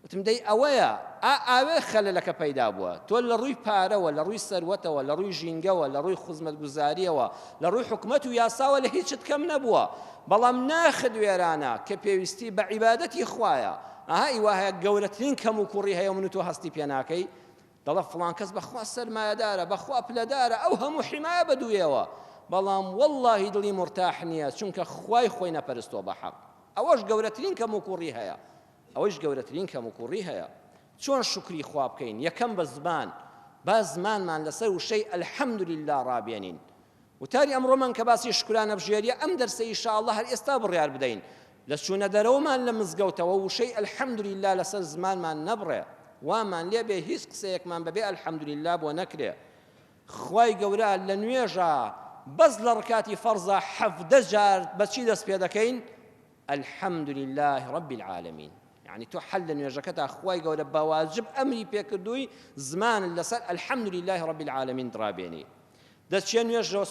وتم، دەی ئەوەیە، ئا ئاوێ خەلەلەکە پەیدا بووە. تۆ لە ڕووی پارەوە، لە ڕووی سەروەتەوە، لە ڕووی ژینگەوە، لە ڕووی خزمەتگوزارییەوە، لە ڕووی حکومەت و یاساوە لە هیچت کەم نەبووە، بەڵام ناخت وێرانە کە پێویستی بە عیبادەتی خوایە. ئەها ئی وایە گەورەترین کەموکوڕی هەیە و من و تۆ هەستی پێ ناکەی. دەڵێ فڵان کەس بەخوا سەرمایەدارە بەخوا پلەدارە ئەو هەموو حیمایە بەدوویەوە بەڵام وەڵڵاهی دڵی مورتاح نییە چونکە خوای خۆی نەپەرستووە بە حەق ئەوەش گەورەترین کەموکوڕی هەیە ئەوەیش گەورەترین کەموکوڕی هەیە چۆن شوکری خوا بکەین یەکەم بە زمان با زمانمان لەسەر وشەی الحمدللە ڕابێنین وتاری ئەمڕۆمان کە باسی شوکرانەبژێریە ئەم دەرسە ان شاء اللە هەر ئێستا بڕیار بدەین لە چوونە دەرەوەمان لە مزگەوتەوە وشەی الحمدللە لەسەر زمانمان نەبڕێ وامان لێ بێ هیچ قسەیەکمان بەبێ الحمدللە بۆ نەکرێ خوای گەورە لە نوێژا بەس لە ڕکاتی فەرزا 17 جار بەچی دەست پێ دەکەین الحمد للە رب العالمین یەعنی تۆ حەل لە نوێژەکەتا خوای گەورە بە واجب ئەمری پێکردووی زمانت لەسەر الحمد للە رب العالمین ڕابێنی دەچیە نوێژەوە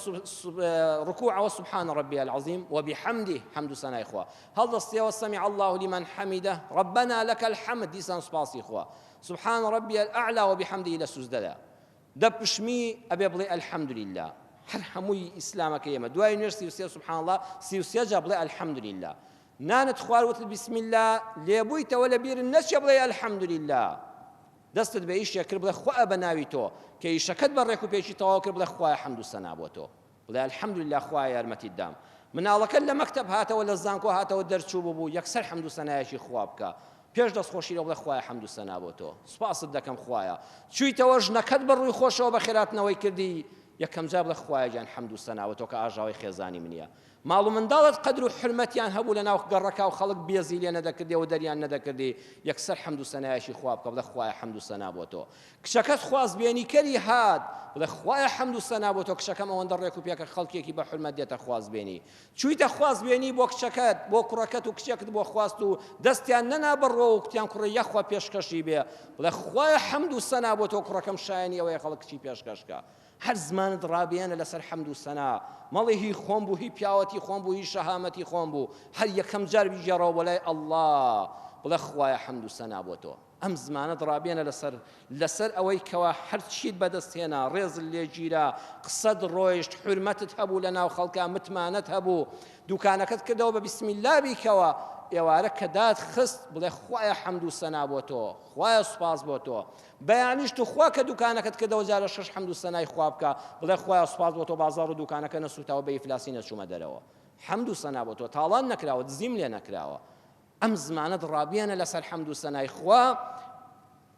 ڕکوعەوە سبحان ربی العظیم وبحمده حمد و سەنای خوا هەڵدەستیەوە سمع الله لمن حمده ربنا لك الحمد دیسان سوپاسی خوا سبحان ربی الأعلى وبحمده لە سوزدەدا دەپشمی ئەبێ بڵێ الحمدللە هەر هەمووی ئیسلامەکەی ئێمە دوای نوێژ 33 سبحان الله 33 جا بڵێ الحمدللە نانت خوارد وتت بسم الله لێبوویتەوە لە بیرت نەچێ بڵێ الحمدللە دەستت بە ئیشێک کرد بڵێ خوا بە ناوی تۆ کە ئیشەکەت بە ڕێک و پێکی تەواو کرد بڵێ خوایە حەمد و سەنا بۆ تۆ بڵێ الحمدللە خوایە یارمەتیت دام مناڵەکەت لە مەکتەب هاتەوە لە زانکۆ هاتەوە دەرچوو ببوو یەکسەر حەمد و سەنایەکی خوا بکە پێش دەستخۆشی لێ بڵێ خوایە حەمد و سەنا بۆ تۆ سوپاست دەکەم خوایە چوویتەوە ژنەکەت بە ڕووی خۆشەوە بەخێرهاتنەوەی کردی یەکەم جار بڵێ خوایە گیان حەمد و سەنا بۆ تۆ کە ئاژاوەی خێزانی منیە. ماڵ و منداڵت قەدر و حورمەتیان هەبوو لە ناو گەڕەکا و خەڵک بێزی لێ نەدەکردی و دەریان نەدەکردی، یەکسەر حەمد و سەنایەکی خوا بکە بڵێ خوایە حەمد و سەنا بۆ تۆ. کچەکەت خوازبێنیکەری هات، بڵێ خوایە حەمد و سەنا بۆ تۆ کچەکەم ئەوەندە ڕێک و پێکە خەڵکێکی بە حورمەت دێتە خوازبێنی. چوویتە خوازبێنی بۆ کچەکەت، بۆ کوڕەکەت و کچێکت بۆ خواست و دەستیان نەنا بەڕووەوە و کوتیان کوڕە یاخوا پێشکەشی بێ، بڵێ خوایە حەمد و سەنا بۆ تۆ کوڕەکەم شایەنی ئەوەیە خەڵک کچی پێشکەش کا. هەر زمانت ڕابێنە لەسەر حەمد و سەنا، مەڵێ هی خۆم بوو، هی پیاوەتی خۆم بوو، هی شەهامەتی خۆم بوو، هەر یەکەم جار بیگێڕەوە بۆ لای اللە بڵێ خوایە حەمد و سەنا بۆ تۆ. ئەم زمانەت ڕابێنە لەسەر لەسەر ئەوەی کەوا هەرچیت بەدەست هێنا، ڕێزت لێ گیرا، قسەت ڕۆیشت، حورمەتت هەبوو لەناو خەڵکا، متمانەت هەبوو، دوکانەکەت کردەوە بە بسم اللە بیکەوە، ئێوارە کە دات خست بڵێ خوایە حەمد و سەنا بۆ تۆ، خوایە سوپاس بۆ تۆ. بەیانیش توخوا کە دوکانەکەت کردەوە جارە شەش حەمد و سەنای خوا بکە بڵێ خوایە سوپاس بۆ تۆ بازاڕ و دوکانەکە نەسوتاوە بە ئیفلاسی نەچوومە دەرەوە حەمد و سەنا بۆ تۆ تاڵان نەکراوە دزیم لێ نەکراوە ئەم زمانەت ڕابێنە لەسەر حەمد و سەنای خوا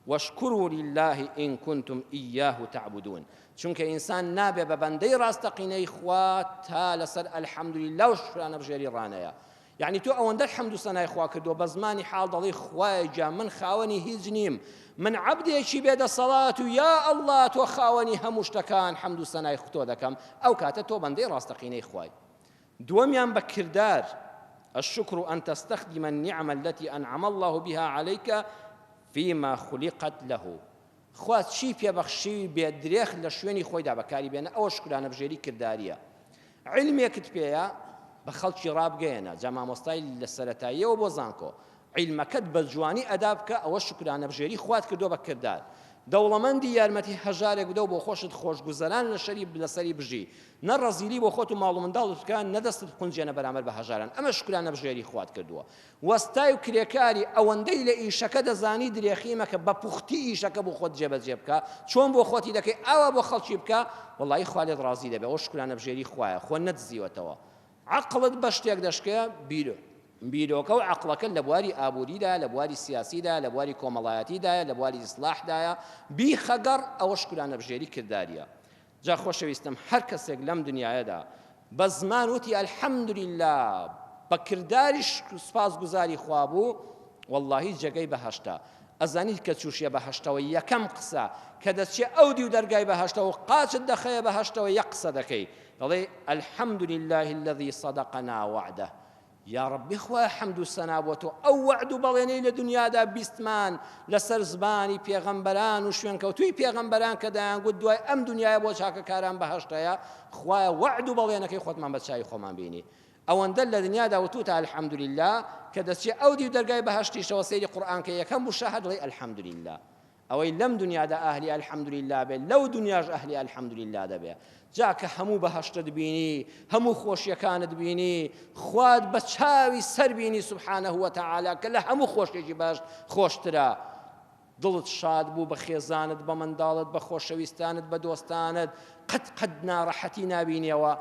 واشکروا لله إن كنتم إياه تعبدون چونکە ئینسان نابێ بە بەندەی ڕاستەقینەی خوا تا لەسەر الحمدلله و شکرانە بژێری ڕانەیە یەعنی تۆ ئەوەندەت حەمد و سەنای خوا کردووە بە زمانی حاڵ دەڵێی خوایە گیان من خاوەنی هیچ نیم من عەبدێکی بێ دەسەڵات و یا اللە تۆ خاوەنی هەموو شتەکان حەمد و سەنای تۆ دەکەم ئەو کاتە تۆ بەندەی ڕاستەقینەی خوای دووەمیان بە کردار الشکر أن تستخدم النعم التي أنعم الله بها عليك فيما خلقت له خوا چی پێ بەخشیوی بێ درێخ لە شوێنی خۆیدا بەکاری بێنە ئەوە شکرانەبژێری کرداریە عیلمێکت پێیە بە خەڵکی ڕابگەیەنە جا مامۆستای لە سەرەتاییەوە بۆ زانکۆ عیلمەکەت بە جوانی ئەدا بکە ئەوە شکرانەبژێری خوات کردووە بە کردار دەوڵەمەندی یارمەتی هەژارێک بدە و بۆ خۆشت خۆشگوزەران لەشەری لەسەری بژی نە ڕەزیلی بۆ خۆت و ماڵ و منداڵت بکە نە دەستت بقونجێنە بەرامبەر بە هەژاران ئەمە شکرانەبژێری خوات کردووە وەستای و کرێکاری ئەوەندەی لە ئیشەکە دەزانی درێخی مەکە بە پوختی ئیشەکە بۆ خۆت جێبەجێ بکە چۆن بۆ خۆتی دەکەی ئاوا بۆ خەڵکی بکە وەڵایی خوا لێت ڕازی دەبێ ئەوە شکرانەبژێری خوایە خۆ نەدزیوەتەوە عەقڵت بە شتێک دەشکێ بیرۆ بیرۆکە و عەقڵەکە لە بواری ئابووریدا لە بواری سیاسیدا لە بواری کۆمەڵایەتیدایە لە بواری ئیسلاحدایە بیخەگەڕ ئەوە شکرانەبژێری کرداریە جا خۆشەویستم هەر کەسێک لەم دنیایەدا بە زمان وتی الحمدللە بە کرداریش سوپاسگوزاری خوا بوو واللهی جێگەی بەهەشتە ئەزانیت کە چوشیە بەهەشتەوە یەکەم قسە کە دەچێ ئەو دیو دەرگای بەهەشتەوە و قاچت دەخەیە بەهەشتەوە یەک قسە دەکەی دەڵێ الحمد لله الذي صدقنا وعده یاڕەبی خوایە حەمد و سەنا بۆ تۆ ئەو وەعد و بەڵێنەی لە دنیادا بیستمان لەسەر زمانی پێغەمبەران و شوێنکەوتووی پێغەمبەران کە دەیانگوت دوای ئەم دنیایە بۆ چاکەکاران بەهەشت هەیە خوایە وەعد و بەڵێنەکەی خۆتمان بە چاوی خۆمان بینی ئەوەندە لە دنیادا وتوتە الحمدللە کە دەچێ ئەو دیو دەرگای بەهەشتیشەوە سەیری قورئان کە یەکەم وشە هەر دەڵێی الحمدللە ئەوەی لەم دنیادا ئەهلی الحمدللە بێت لەو دنیاش ئەهلی الحمدللە دەبێ جا کە هەموو بەهەشتت بینی هەموو خۆشیەکانت بینی خوات بە چاوی سەر بینی سبحانه وتعالی کە لە هەموو خۆشیەکی بەهەشت خۆشترە دڵت شاد بوو بە خێزانت بە منداڵت بە خۆشەویستانت بە دۆستانت قەت قەت ناڕەحەتی نابینیەوە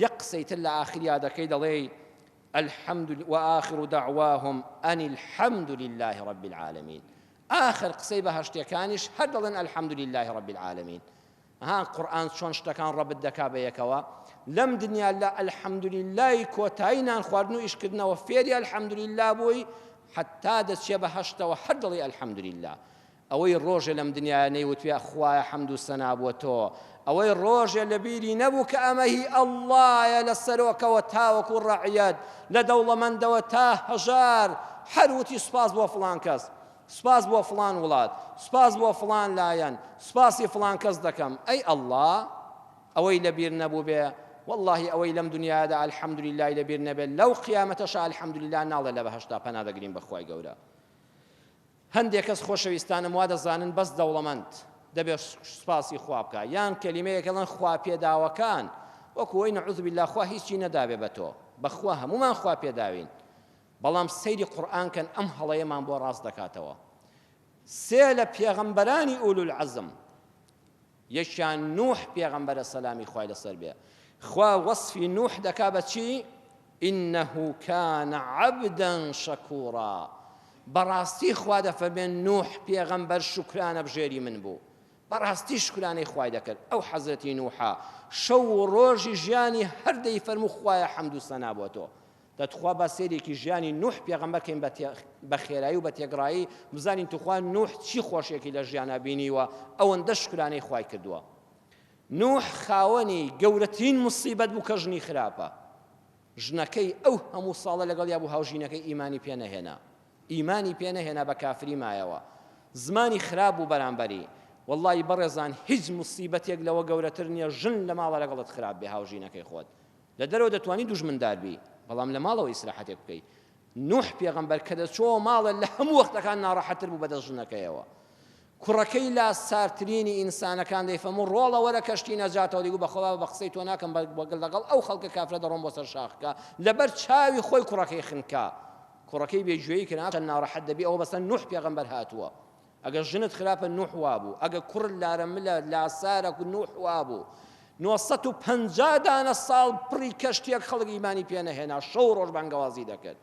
یەک قسەی تر لە ئاخریا دەکەی دەڵێی الحمد وآخر دعواهم أن الحمد لله رب العالمين ئاخر قسەی بەهەشتیەکانیش هەر دەڵێن الحمد للە رب العالمین ها قورئان چۆن شتەکان ڕەبت دەکا بە یەکەوە لەم دنیا لە الحمد للە کۆتایی نان خواردن و ئیشکردنەوە فێری الحمد للە بووی حتا دەچێ بەهەشتەوە هەر دەڵێ الحمد للە ئەوەی ڕۆژێ لەم دنیاە نەیوتوێ خوایە حەمد و سەنا بۆ تۆ ئەوەی ڕۆژێ لە بیری نەبوو کە ئەمە هی ئەڵڵایە لە سەرۆکەوە تاوەکو ڕەعیەت لە دەوڵەمەندەوە تا هەژار هەر وتی سوپاس بۆ فڵان کەس سوپاس بۆ فڵان وڵات سوپاس بۆ فڵان لایەن سوپاسی فڵان کەس دەکەم ئەی ئەڵڵا ئەوەی لەبیر نەبوو بێ واللهی ئەوەی لەم دنیادا الحمدللەی لەبیر نەبێت لەو قیامەتەشا الحمدللە ناڵێ لە بەهەشتا پەنا دەگرین بە خوای گەورە هەندێک کەس خۆشەویستانم وا دەزانن بەس دەوڵەمەند دەبێت سوپاسی خوا بکا یان کەلیمەیەک ئەڵێن خوا پێداوەکان وەکو ئەوەی نعوذ بالله خوا هیچی نەدابێ بە تۆ بەخوا هەمومان خوا پێداوین بەڵام سەیری قورئان کەن ئەم هەڵەیەمان بۆ ڕاست دەکاتەوە سێ لە پێغەمبەرانی ئولو العزم یەکیان نوح پێغەمبەرە سەلامی خوای لەسەر بێ خوا وەصفی نوح دەکا بە چی إنه كان عبدا شكورا بەڕاستی خوا دەفەرمێ نوح پێغەمبەر شوکرانە بژێری من بوو. بەڕاستی شوکرانەی خوای دەکرد ئەو حەزرەتی نوحە شەو و ڕۆژی ژیانی هەر دەیفەرموو خوایە حەمد و سەنا بۆ تۆ دە تخوا با سەیرێکی ژیانی نوح پێغەمبەر کەین بە خێرایی و بە تێگڕایی بزانین توخوا نوح چی خۆشیەکی لە ژیانا بینیوە ئەوەندە شوکرانەی خوای کردووە نوح خاوەنی گەورەترین مصیبەت بوو کە ژنی خراپە ژنەکەی ئەو هەموو ساڵە لەگەڵیا بوو هاوژینەکەی ئیمانی پێ نەهێنا ئیمانی پێ نەهێنا بە کافری مایەوە زمانی خراپ بوو بەرامبەری وەڵڵاهی بەڕێزان هیچ موسیبەتێک لەوە گەورەتر نییە ژن لە ماڵە لەگەڵت خراپ بێ هاوژینەکەی خۆت لە دەرەوە دەتوانی دوژمندار بی بەڵام لە ماڵەوە ئیسراحەتێک بکەی نوح پێغەمبەر کە دەچۆوە ماڵێ لە هەموو وەختەکان ناڕەحەتتر بوو بەدەست ژنەکەیەوە کوڕەکەی لاسارترینی ئینسانەکان دەیفەرموو ڕۆڵە وەرە کەشتی نەجاتەوە دەیگوت بەخوا بابە بە قسەی تۆ ناکەم بە لەگەڵ ئەو خەڵکە کافرە دەڕۆم بۆ سەر شاخەکە لەبەر چاوی خۆی کوڕەکەی خنکا کوڕەکەی بێ گوێی کرد چەند ناڕەحەت دەبی ئەوە بەسەر نوح پێغەمبەر هاتووە ئەگەر ژنت خراپە نوح وابوو ئەگەر کوڕت لارە ملە لاسارە نوح وابوو 950 دانە ساڵ پڕی کەشتیەک خەڵک ئیمانی پێ نەهێنا شەو ڕۆژ بانگەوازی دەکرد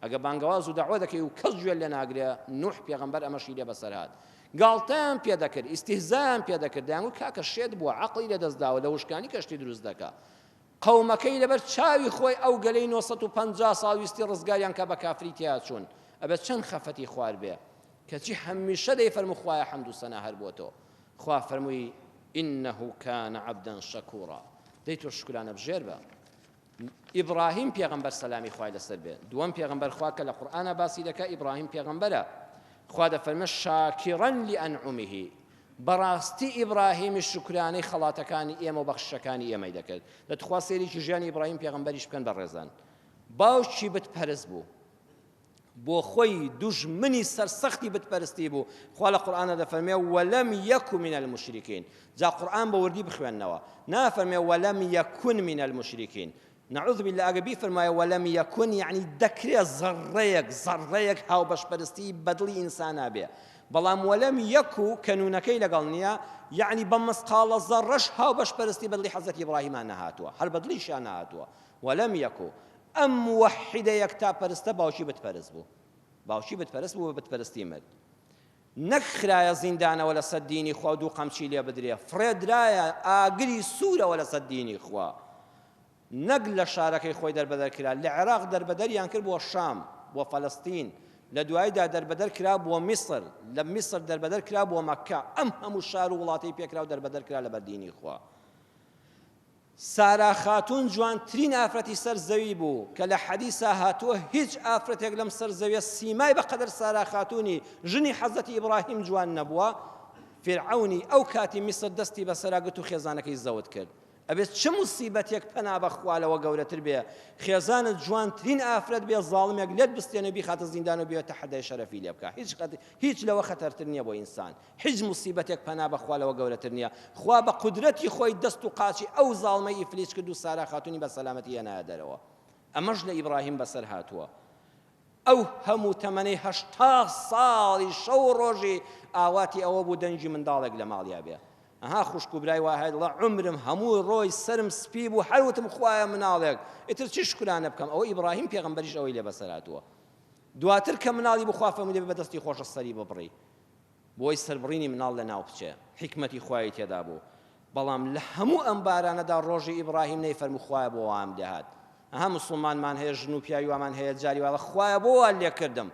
ئەگەر بانگەواز و دەعوە دەکەی و کەس گوێت لێ ناگرێ، نوح پێغەمبەر ئەمەشی لێ بەسەر هات. گاڵتەیان پێ دەکرد، ئیستیهزایان پێ دەکرد، دەیانگوت کاکە شێت بووە، عەقڵی لەدەست داوە، لە وشکانی کەشتی دروست دەکا. قەومەکەی لەبەر چاوی خۆی ئەو گەلەی 950 ساڵ ویستی ڕزگاریان کا بە کافری تیا چوون. ئەبێ چەند خەفەتی خوار بێ. کەچی هەمیشە دەیفەرموو خوایە حەمد و سەنا هەر بۆ تۆ. خوا فەرمووی انه کان عبدا شکورا. دەی تۆ شوکرانەبژێر بە. ئیبڕاهیم پێغەمبەر سەلامی خوای لەسەر بێ دووەم پێغەمبەر خوا کە لە قورئانا باسی دەکا ئیبڕاهیم پێغەمبەرە خوا دەفەرمێ شاکرا لانعمه بەڕاستی ئیبڕاهیمی شوکرانەی خەڵاتەکانی ئێمە و بەخششەکانی ئێمەی دەکرد دە تخوا سەیرێکی ژیانی ئیبڕاهیم پێغەمبەریش بکەن بەڕێزان باوکی بت پەرست بوو بۆ خۆی دوژمنی سەرسەختی بت پەرستی بوو، خوا لە قورئاندا دەفەرموێ، ولم یک من المشرکین، جا قورئان بە وردی بخوێننەوە، نافەرموێ ولم یکن من المشرکین، نعوذ باللە ئەگەر بیفەرموایە ولم یکن یەعنی دەکرێ زەڕڕەیەک زەڕڕەیەک هاوبەشپەرستی بە دڵی ئینسانا بێ، بەڵام ولم یک کە نونەکەی لەگەڵ نییە یەعنی بە مسقاڵە زەڕڕەش هاوبەشپەرستی بە دڵی حەزرەتی ئیبراهیما نەهاتووە، هەر بە دڵیشیا نەهاتووە، ولم یک ئەم موەحیدە یەکتاپەرستە باوکی بتپەرست بوو باوکی بتپەرست بوو بە بتپەرستی مرد نەک خرایە زیندانەوە لەسەر دینی خوا و دوو قەمچی لێ بدرێ فڕێدرایە ئاگری سوورەوە لەسەر دینی خوا نەک لە شارەکەی خۆی دەربەدەر کرا لە عێراق دەربەدەریان کرد بۆ شام بۆ فەلەستین لە دواییدا دەربەدەر کرا بۆ میسر لە میسر دەربەدەر کرا بۆ مەککە ئەم هەموو شار و وڵاتەی پێکرا و دەربەدەر کرا لەبەر دینی خوا سارا خاتوون جوانترین ئافرەتی سەر زەوی بوو کە لە حەدیسا هاتووە هیچ ئافرەتێک لەم سەر زەویە سیمای بە قەدەر سارا خاتوونی ژنی حەزرەتی ئیبراهیم جوان نەبووە فیرعەونی ئەو کاتی میسر دەستی بەسەرا گرت و خێزانەکەی زەوت کرد ئەبێت چ موسیبەتێک پەنا بەخوا لەوە گەورەتر بێ خێزانت جوانترین ئافرەت بێ زاڵمێک لێت بستێنێ بیخاتە زیندان و بێ تەحەدای شەرەفی لێ بکا هیچ هیچ لەوە خەتەرتر نییە بۆ ئینسان هیچ موسیبەتێک پەنا بە خوا لەوە گەورەتر نیە خوا بە قودرەتی خۆی دەست و قاچی ئەو زاڵمەی ئیفلیج کرد و سارا خاتونی بە سەلامەتی هێنایە دەرەوە ئەمەش لە ئیبراهیم بەسەر هاتووە ئەو هەموو تەمەنەی 80 ساڵی شەو و ڕۆژی ئاواتی ئەوە بوو دەنگی منداڵێک لە ماڵیا بێ ئەها خوشک و برای وا هەیە دەڵێ عومرم هەموو ڕۆی سەرم سپی بوو هەر وتم خوایە مناڵێک ئیتر چی شکرانە بکەم ئەوە ئیبراهیم پێغەمبەریش ئەوەی لێ بەسەر هاتووە دواتر کە مناڵی بوو خوا فەرمووی دەبێ بە دەستی خۆشە سەری ببڕی بۆی سەربڕینی مناڵ لەناو بچێ حیکمەتی خوایی تێدا بوو بەڵام لە هەموو ئەم بارانەدا ڕۆژی ئیبڕاهیم نەیفەرموو خوایە بۆ وام لێهات ئەها موسڵمانمان هەیە ژن و پیاوی وامان هەیە جاری واڵە خوایە بۆ وات لێکردم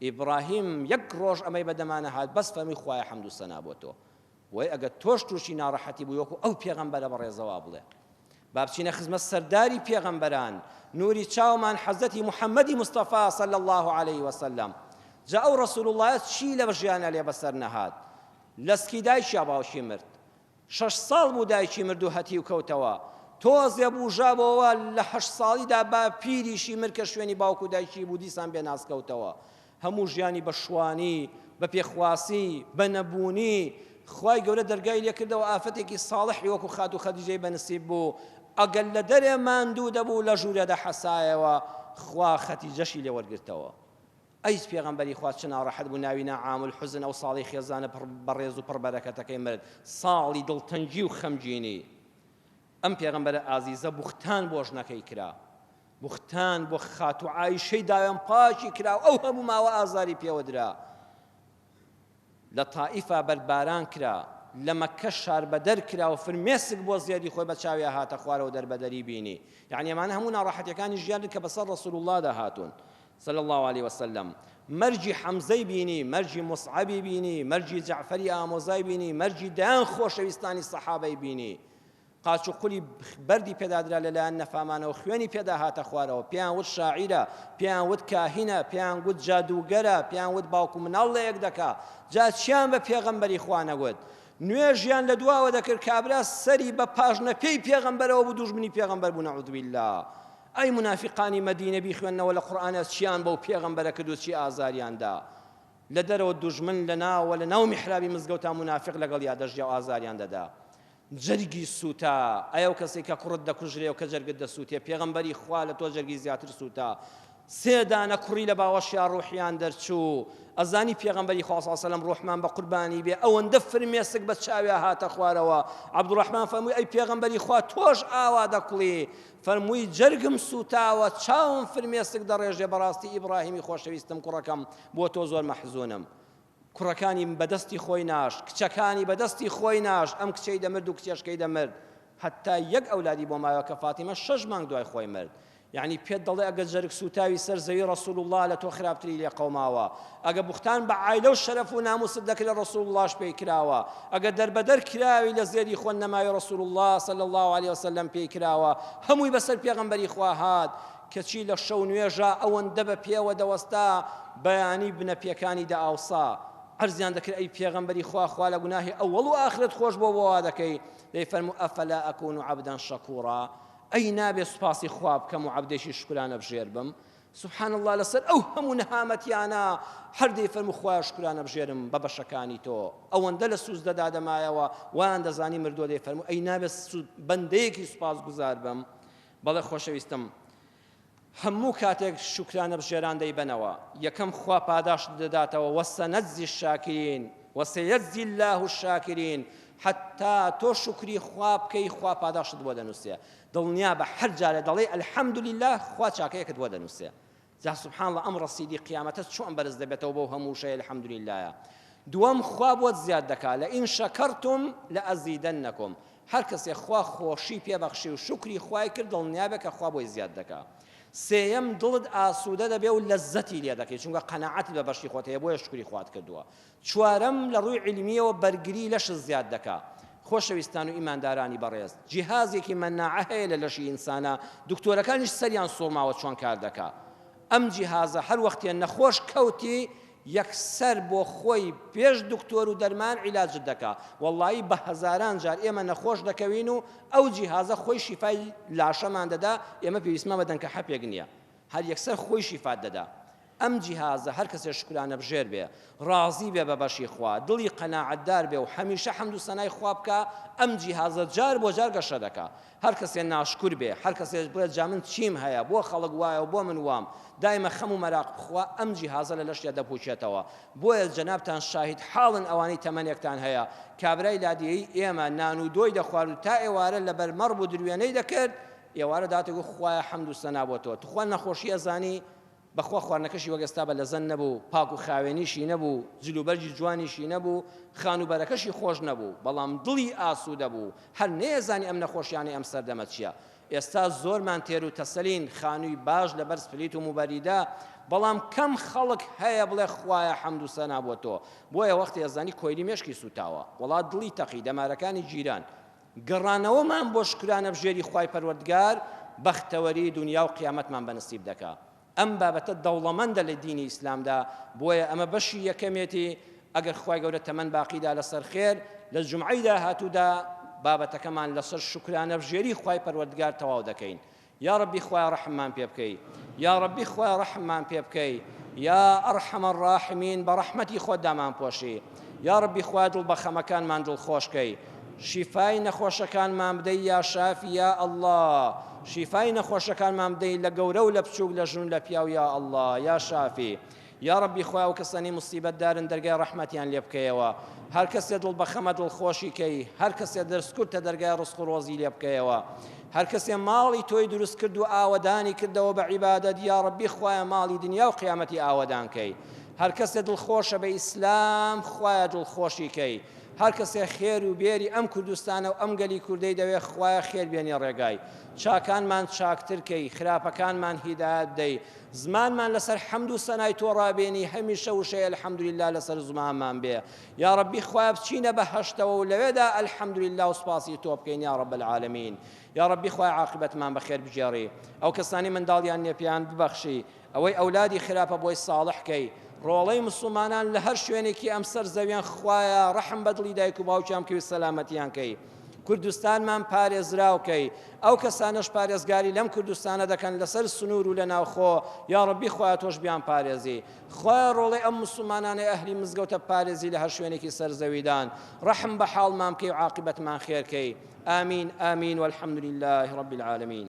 ئیبڕاهیم یەک ڕۆژ ئەمەی بەدەما نەهات بەس فەرمووی خوایە حەمد و سەنا بۆ تۆ وەی ئەگەر تۆش تووشی ناڕەحەتی بووی وەکو ئەو پێغەمبەرە بەڕێزەوە بڵێ با بچینە خزمەت سەرداری پێغەمبەران نوری چاومان حەزرەتی محەممەدی مستەفا صلی الله علیه وسلم جا ئەو ڕەسول اللە چی لە ژیانە لێ بەسەر نەهات لە سکی دایکیا باوکی مرد شەش ساڵ بوو دایکی مرد و هەتیو کەوتەوە تۆزێ بوژابەوە لە هەشت ساڵیدا باپیریشی مرد کە شوێنی باوک و دایکی بوو دیسان بێناز کەوتەوە هەموو ژیانی بە شوانی، بە پێخواسی، بە نەبوونی، خوای گەورە دەرگای لێ کردەوە ئافرەتێکی ساڵحی وەکو خاتوو خەدیجەی بە نسیب بوو، ئەگەر لە دەرێ ماندوو دەبوو لە ژوورێ دەحەسایەوە، خوا خەتیجەشی لێ وەرگرتەوە. ئەی پێغەمبەری خوا چ ناڕەحەت بوو ناوی نا عام الحزن ئەو ساڵەی خێزانە پڕ بەڕێز و پڕ بەرەکەتەکەی مرد، ساڵی دڵتەنگی و خەمگینی. ئەم پێغەمبەرە ئازیزە بوختان بۆ ژنەکەی کرا، بوختان بۆ خاتوو عائیشەی داوێن پاکی کرا و ئەو هەموو ماوە ئازاری پێوە درا. لە تائیفا بەردباران کرا. لە مەککە شاربەدەر کرا و فرمێسک بۆ زێدی خۆی بە چاویا هاتە خوارەوە دەربەدەری بینی. یەعنی ئەمانە هەموو ناڕەحەتیەکانی ژیانن کە بەسەر رسول اللە دا هاتوون صلی اللە علیە وسلم. مەرگی حەمزەی بینی، مەرگی موسعەبی بینی، مەرگی جەعفەری ئامۆزای بینی، مەرگی دەیان خۆشەویستانی سەحابەی بینی. قاچ و قولی بەردی پێدا درا لەلایەن نەفامانەوە خوێنی پێدا هاتە خوارەوە، پێیان وت شاعیرە، پێیان وت کاهینە، پێیان گوت جادووگەرە، پێیان وت باوک و مناڵ لە یەک دەکا. جا چیان بە پێغەمبەری خوا نەگوت؟ نوێژیان لە دواوە دەکرد کابرا سەری بە پاژنە پێی پێغەمبەرەوە بوو دوژمنی پێغەمبەر بوو نعوذ باللە. ئەی مونافیقانی مەدینە بیخوێننەوە لە قورئانا چیان بەو پێغەمبەرە کرد و چی ئازاریان دا. لە دەرەوە دوژمن لە ناوە لە ناو میحرابی مزگەوتا مونافیق لەگەڵیا دەژیا و ئازاریان دەدا. جەرگی سووتا، ئەی ئەو کەسەی کە کوڕت دەکوژرێ و کە جەرگت دەسووتێ، پێغەمبەری خوا لە تۆ جەرگی زیاتر سووتا. سێ دانە کوڕی لە باوەشیا ڕوحیان دەرچوو. ئەزانی پێغەمبەری خوا صلی اللە علیە وسلم ڕوحمان بە قوربانی بێ ئەوەندە فرمێسک بە چاویا هاتە خوارەوە. عەبدوڕەحمان فەرمووی ئەی پێغەمبەری خوا تۆش ئاوا دەکوڵی؟ فەرمووی جەرگم سووتاوە، چاوم فرمێسک دەڕێژێ، بەڕاستی ئیبڕاهیمی خۆشەویستم کوڕەکەم بۆ تۆ زۆر مەحزوونم. کوڕەکانی بەدەستی خۆی ناشت، کچەکانی بەدەستی خۆی ناشت، ئەم کچەی دەمرد و کچێشکەی دەمرد، هەتا یەک ئەولادی بۆ مایەوە کە فاتیمە شەش مانگ دوای خۆی مرد. یەعنی پێت دەڵێ ئەگەر جەرگ سووتاوی سەر زەوی ڕەسوول اللە لە تۆ خراپتری لێ قەوماوە، ئەگە بوختان بە عایلە و شەرەف و ناموست دەکرێ ڕەسوول اللەش پێی کراوە، ئەگە دەربەدەر کراوی لە زێدی خۆت نەماوی ڕەسوول اللە صلی اللە علیە وسلم پێی کراوە، هەمووی بەسەر پێغەمبەری خوا هات. کەچی لە شەو نوێژا ئەوەندە بە پێوە دەوەستا بەیانی بنە پێکانی دەئاوسا. عەرزیان دەکرد ئەی پێغەمبەری خوا خوا لە گوناهی ئەوەڵ و ئاخرت خۆش بۆ بۆ وا دەکەی؟ دەیفەرموو ئەفەلا ئەکون عەبدا شەکورا ئەی نابێ سوپاسی خوا بکەم و عەبدێکی شوکرانەبژێر بم؟ سبحان اللە لەسەر ئەو هەموو نەهامەتیانە هەر دەیفەرموو خوایە شوکرانەبژێرم بە بەشەکانی تۆ. ئەوەندە لە سوزدەدا دەمایەوە وایان دەزانی مردووە دەیفەرموو ئەی نابێ بەندەیەکی سوپاسگوزار بم؟ بەڵێ خۆشەویستم هەموو کاتێک شوکرانە بژێران دەیبەنەوە یەکەم خوا پاداشت دەداتەوە وسنجزی الشاکرین وسیجزی الله الشاکرین حتا تۆ شوکری خوا بکەی خوا پاداشتت بۆ دەنووسێ دڵنیا بە هەر جارێ دەڵێی الحمدلله خوا چاکەیەکت بۆ دەنووسێ جا سبحان اللە ئەم ڕەسیدی قیامەتە چۆن بەرز دەبێتەوە بەو هەموو وشەی الحمدللە دووەم خوا بۆت زیاد دەکا لئن شکرتم لازیدنکم هەر کەسێ خوا خۆشی پێ بەخشی و شوکری خوای کرد دڵنیابێ کە خوا بۆی زیاد دەکا سێیەم دڵت ئاسوودە دەبێ و لەزەتی لێ دەکەی چونکە قەناعەتت بە بەشی خۆت هەیە بۆیە شوکری خوات کردووە چوارەم، لە ڕووی عیلمییەوە بەرگری لەشت زیاد دەکا. خۆشەویستان و ئیماندارانی بەڕێز، جیهازێکی مەناعە هەیە لە لەشی ئینسانا، دکتۆرەکانیش سەریان سوڕماوە چۆن کار دەکا. ئەم جیهازە هەر وەختێ نەخۆش کەوتی یەکسەر بۆ خۆی پێش دکتۆر و دەرمان عیلاجت دەکا. وەڵایی بە هەزاران جار ئێمە نەخۆش دەکەوین و ئەو جیهازە خۆی شیفای لاشەمان دەدا، ئێمە پێویستمان بە دەنکە حەپێک نییە. هەر یەکسەر خۆی شیفات دەدا. ئەم جیهازە هەر کەسێ شوکرانەبژێر بێ، ڕازی بێ بە بەشی خوا، دڵی قەناعەتدار بێ و هەمیشە حەمد و سەنای خوا بکا، ئەم جیهازە جار بۆ جار گەشە دەکا. هەر کەسێ ناشکور بێ، هەر کەسێ بڵێ جا من چیم هەیە، بۆ خەڵک وایە و بۆ من وام، دایمە خەم و مەراق بخوا، ئەم جیهازە لە لەشیا دەپووکێتەوە. بۆیە جەنابتان شاهید حاڵن ئەوانەی تەمەنێکتان هەیە، کابرای لادێیی ئێمە نان و دۆی دەخوارد و تا ئێوارە لەبەر مەڕ بوو دروێنەی دەکرد، ئێوارە داتێک و خوایە حەمد و سەنا بۆ تۆ توخوا نەخۆشی ئەزانی بەخوا خواردنەکەشی وەک ئێستا بە لەزەن نەبوو پاک و خاوێنیشی نەبوو جلوبەرگی جوانیشی نەبوو خانووبەرەکەشی خۆش نەبوو بەڵام دڵی ئاسوودە بوو هەر نەیەزانی ئەم نەخۆشیانەی ئەم سەردەمە چییە ئێستا زۆرمان تێر و تەسەلین خانووی باش لەبەر سپلیت و موبەریدە بەڵام کەم خەڵک هەیە بڵێ خوایە حەمد و سەنا بۆ تۆ بۆیە وەختی ئەزانی کۆیلی مێشکی سووتاوە وەڵا دڵی تەقی دەمارەکانی گیران گەڕانەوەمان بۆ شوکرانەبژێری خوای پەروەردگار بەختەوەری دونیا و قیامەتمان بە نسیب دەکا. ئەم بابەتە دەوڵەمەندە لە دینی ئیسلامدا، بۆیە ئەمە بەشی یەکەمێتی، ئەگەر خوای گەورە تەمەن باقی دا لەسەر خێر، لە جومعەی داهاتوودا بابەتەکەمان لەسەر شوکرانەبژێری خوای پەروەردگار تەواو دەکەین. یاڕەبی خوایە ڕەحممان پێ بکەی یاڕەبی خوایە ڕەحممان پێ بکەی یا ارحم الراحمین بە ڕەحمەتی خۆت دامانپۆشی یاڕەبی خوایە دڵ بە خەمەکانمان دڵخۆش کەی شیفای نەخۆشەکانمان بدەی یا شافی یا اللە شیفای نەخۆشەکانمان بدەی لە گەورە و لە بچووک لە ژن و لە پیاو یا اللە یا شافی یاڕەبی خوایە ئەو کەسانەی موسیبەت دارن دەرگای ڕەحمەتیان لێ بکەیەوە هەر کەسێ دڵ بەخەمە دڵ خۆشی کەی هەر کەسێ دەرس کورتە دەرگای ڕزق و ڕۆزی لێ بکەیەوە هەر کەسێ ماڵی تۆی دروست کرد و ئاوەدانی کردەوە بە عیبادەت یاڕەبی خوایە ماڵی دنیا و قیامەتی ئاوەدان کەی. هەر کەسێ دڵخۆشە بە ئیسلام خوایە دڵخۆشی کەی. هەر کەسێ خێر و بێری ئەم کوردستانە و ئەم گەلی کوردەی دەوێ خوایە خێر بێنی ڕێگای. چاکانمان چاکتر کەی، خراپەکانمان هیدایەت بدەی. زمانمان لەسەر حەمد و سەنای تۆ ڕابێنی هەمیشە وشەی الحمدللە لەسەر زمانمان بێ. یاڕەبی خوایە بچینە بەهەشتەوە و لەوێدا الحمدللە و سوپاسی تۆ بکەین یا رب العالمین. یاڕەبی خوایە عاقیبەتمان بەخێر بگێڕی. ئەو کەسانەی منداڵیان نیە پێیان ببەخشی. ئەوەی ئەولادی خراپە بۆی ساڵح کەی. ڕۆڵەی موسڵمانان لە هەر شوێنێکی ئەم سەر زەویەن خوایە ڕەحم بە دڵی دایک و باوکیان بکەی و سەلامەتیان کەی. کوردستانمان پارێزراو کەی. ئەو کەسانەش پارێزگاری لەم کوردستانە دەکەن لەسەر سنوور و لە ناوخۆ یاڕەبی خوایە تۆش بیانپارێزی. خوایە ڕۆڵەی ئەم موسڵمانانەی ئەهلی مزگەوتە بپارێزی لە هەر شوێنێکی سەر زەویدان. ڕەحم بە حاڵمان بکەی و عاقیبەتمان خێر کەی. آمین آمین والحمد لله رب العالمین.